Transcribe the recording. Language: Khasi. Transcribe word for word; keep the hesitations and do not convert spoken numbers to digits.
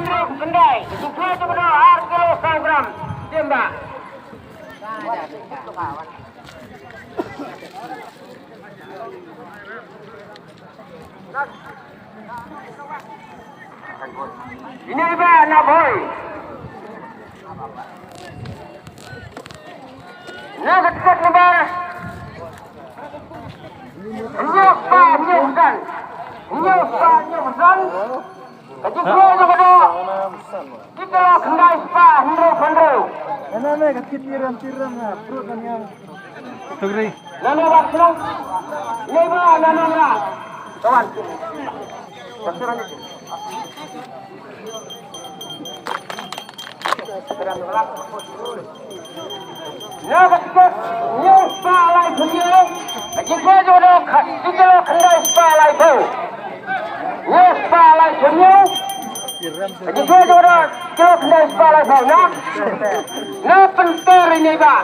Khyndai, jingkhia jong u ar kilo saw gram. Timbang. Ine i Bah Nabhoi. Na ka tiket number hynñiew spah hynñiew phew san. Hynñiew spah hynñiew phew san. Ka jingkhia jong ka dei shi kilo khyndai spah hynriew phew hynriew. Nano ba shnong? Ine i Bah Nano Mra. Kawan. Na ka tiket hynñiew spah laiphew hynñiew. Ka jingkhia jong ka dei shi kilo khyndai spah laiphew. Hynñiew spah laiphew hynñiew. Ka jingkhia jong ka dei shi kilo khyndai spah laiphew. Na, na pynter ine i Bah.